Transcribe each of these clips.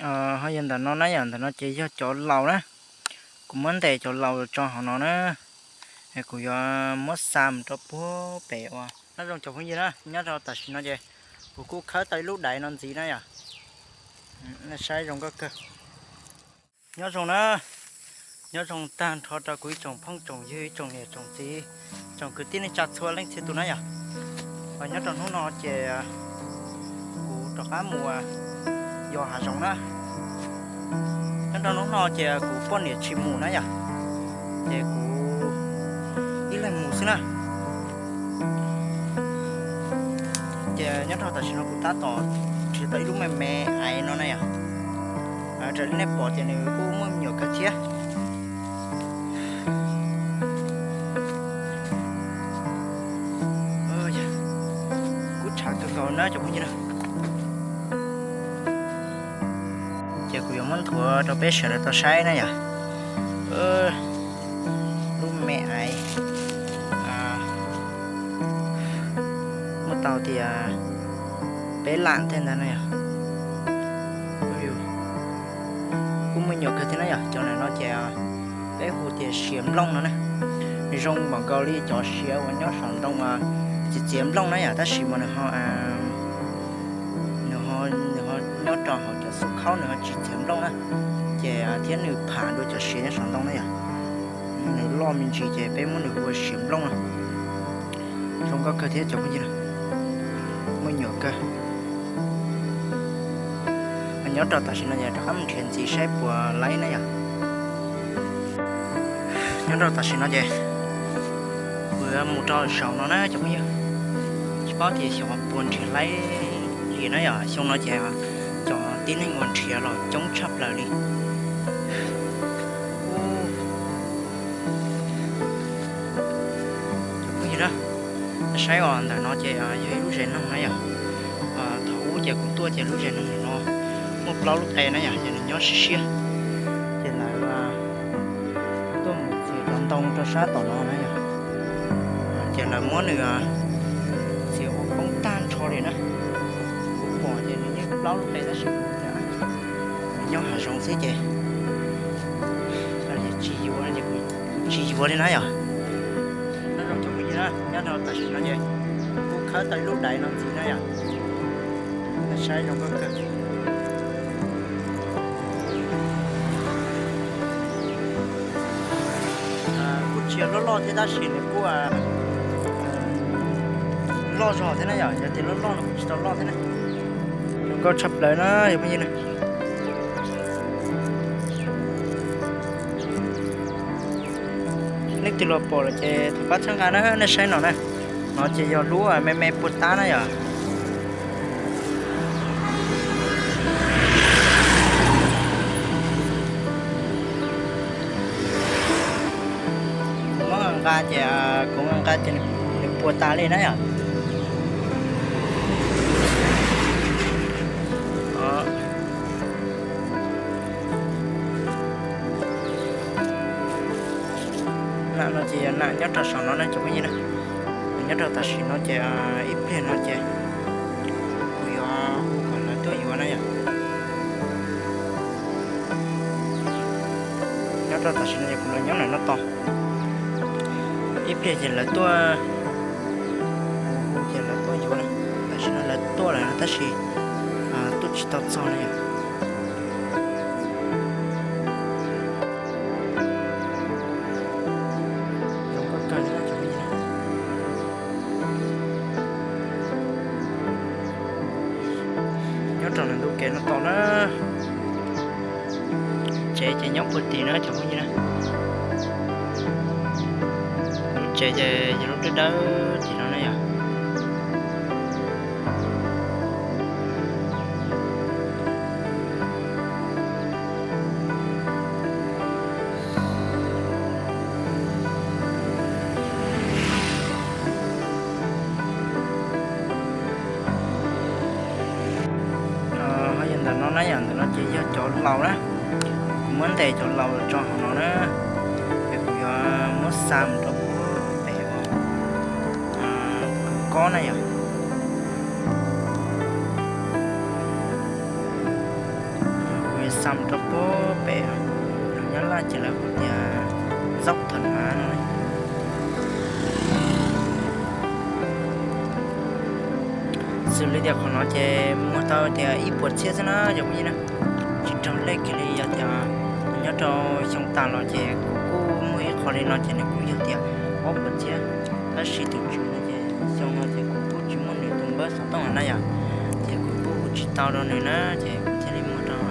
Ho yog ntawm no na yom, ntawm no ces yog cov laus na. Kuv muab ntes cov laus tso hauv no na. Kuv yuav muab xa mus rau puag pem uas nyob zoo cov phooj ywg na, nyob rau tam sim no ces kuv kuj khawb tau ib lub daiv no ntxiv na yom. Saib zoo nkauj kawg. Nyob zoo na, nyob zoo tag nrho rau kuv ib tsoom phooj tsoom ywg, ib tsoom niam tsoom txiv, tsoom kwv tij neej tsa txhua leej txhia tus na yom. Nyob rau hnub no ces kuv rov qab mus yos hav zoov na. Nyob rau hnub no ces kuv poj niam tsis mus na yom, ces kuv ib leeg mus xwb na. Ces nyob rau tam sim no kuv tab tom nrhiav tau ib lub me me aiv no na yom. Raws li nej pom ces nws kuj muaj me nyuam kawg thiab. Kuj tshav kawg nkaus na cov phooj ywg na. Ces kuv yuav muab nthuav rau peb sawv daws tau saib na yom. Lub me aiv muaj tau tias peb lam tej ntawd na yom. Kuj muaj nyuam kawg thiab na yom. Cov ntawm no ces peb hu tias siav nplooj no na. Nws zoo npaum nkaus li cov siav uas nyob saum ntoo txiav txiav nplooj na yom, tab sis mas nws ho, nws ho nyob rau hauv cov xub khaub, nws ho tsis txiav nplooj na. Ces thiab nws pham dua cov siav nyob saum ntoo na yom. Nws loj me ntsis ces peb muab nws hu ua siav nplooj no. Zoo nkauj kawg thiab cov phooj ywg, muaj nyuam kawg. Nyob rau tam sim no ces rov qab mus nrhiav ntxiv saib puas laib na yom. Nyob rau tam sim no ces kuv yuav mus rau saum no na cov phooj ywg. Tsis paub tias xyov puas nrhiav laib li na yom. Xyoo no ces cov tib neeg uas nrhiav los coob tshaj plaws li. Cov phooj ywg na, saib os, ntawm no ces yog ib lub zes noog na yom. Thaum ub ces kuv tuaj ces lub zes noog no muaj plaub lub qe na yom, ces nws nyob siab siab. Ces lawv tuaj mus txiav cov ntoo rau sab tom no na yom. Ces lawv muab nws txiav ua koob tag nrho li na. Kuv pom ces nws yeej plaub lub qe tab sis kuv nyob hav zoov xwb ces tsis yuav, kuv tsis yuav li na yom. Nyob zoo cov phooj ywg na, nyob rau tam sim no ces kuv khawb tau ib lub daiv no ntxiv na yom. Saib zoo nkauj kawg. Kuj tsis yog loj loj thiab tab sis nws kuj loj zog thiab na yom, yog tias loj loj no kuj tsis tau loj thiab na. Zoo nkauj tshaj plaws na cov phooj ywg na. Leej twg los pom lawm ces thov pab txhawb nqa na, nej saib no na. No ces yog lub me me puag ta na yom. Kuv muab nqa ces, kuv nqa ces nws puas tas li na yom. Nam no ces yog nam nyob rau saum no na cov phooj ywg na. Nyob rau tam sim no ces ib pliag no ces kuv yuav hu kom lawv tuaj yuav na yom. Nyob rau tam sim no ces kuv los nyob ntawm no tos. Ib pliag ces lawv tuaj, ces lawv tuaj yuav na. Tam sim no lawv tuaj lawm no tab sis tuaj tsis tau txog na yom. Zoo nkauj kawg li na cov phooj ywg na. Nyob rau ntawm ntug kev no tos na. Tsev ces nyob puag tim na cov phooj ywg na. Lub tsev ces yog lub dawb dawb tim no na yom. Ho yog ntawm no na yom, ntawm no ces yog cov laus na. Kuv muab ntes cov laus tso hauv no na. Es kuv yuav muab xa mus rau pem uas kob na yom. Xa mus rau puag pem, nyob Nyab Laj ces lawv hu tias Dốc Thon Mã no. Xws li tias qhov no ces muag tau tias ib puas txhiab xwb na cov phooj ywg na, tsis raug lej kiag li. Yog tias nyob rau xyoo tas los ces kuv kuj muaj ib qho li no ces nws kuj yog tias ob puas txhiab, tab sis tus tswv no ces xyoo no ces kuv kuj tsis muaj nws tus npawb xov tooj na yom, ces kuv kuj hu tsis tau rau nws na, ces kuv thiaj li muag rau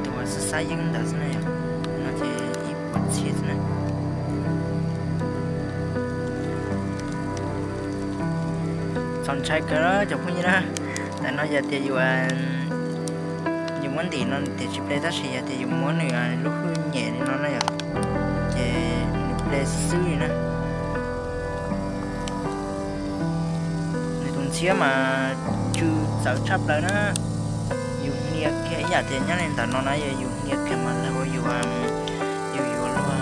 tus xab xab yeeb ntawd xwb na yom. No ces ib puas txhiab xwb na. Txaus ntshai kawg cov phooj ywg na. Ntawm no yog tias yus, yus muab ntim no tias tsis ple tab sis yog tias yus muab nws lub hwj nyem li no na yom, ces nws ple xwb xwb li na. Nws tus ntxhiab mas tsw txawv tshaj plaws na. Yus hnia kiag ib yam tias nyob li ntawm no na, yog yus hnia kiag mas lawv ua yus, yus yuav luag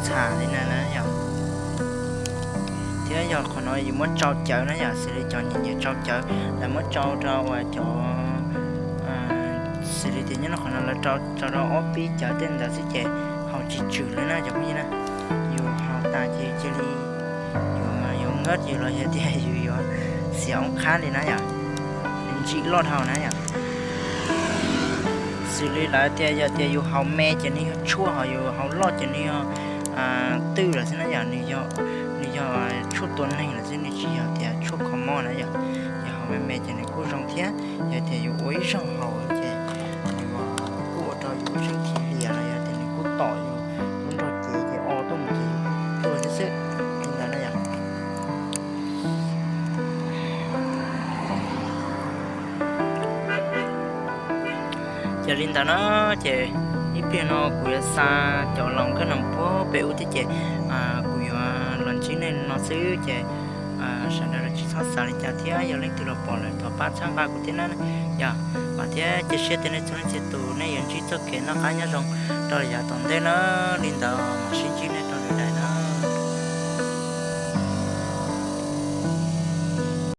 txham li na na yom. Thiab yog qhov no yus muab tsau cawv na yom, xws li cov nyiam nyiam tsau cawv, lawv muab tsau rau uas cov, xws li tias nyob no qhov no lawv tsau rau ob peb cawv tej ntawd xwb ces haus tsis tswm li na cov phooj ywg na. Yus haus tas ces cia li yuav, yuav nkab yus los yog tias yus yuav xiam oob qhab li na yom, nws ntsim loj dhau na yom. Xws li lawv tias yog tias yus haus me ces nws yog tshuaj, ho yus haus loj ces nws yog twj lawm xwb na yom, nws yog tshuaj tua neeg lawm xwb, nws tsis yog tias tshuaj kho mob na yom. Yog haus me me ces nws kuj zoo thiab, yog tias yus ua ib zaug haus ces nws kuj ua rau yus lub zeeg thim lias los yog tias nws kuj tom yus lub nrog cev ces o tuaj mus ces yus kuj tuag xwb xwb li ntawd na yom. Ces li ntawd na, ces ib pliag no kuv yuav xa cov laus nkauj no puag pem ub thiab ces kuv yuav los ntsib nej no xwb ces sawv daws los tsis txhob xav li cas thiab yog leej twg los pom lawm thov pab txhawb nqa kuv thiab na. Yog, vam thiab cia siab tias nej txhua leej txhia tus nej yuav ntsib txoj kev noj qab nyob zoo rau yav tom ntej na. Li ntawd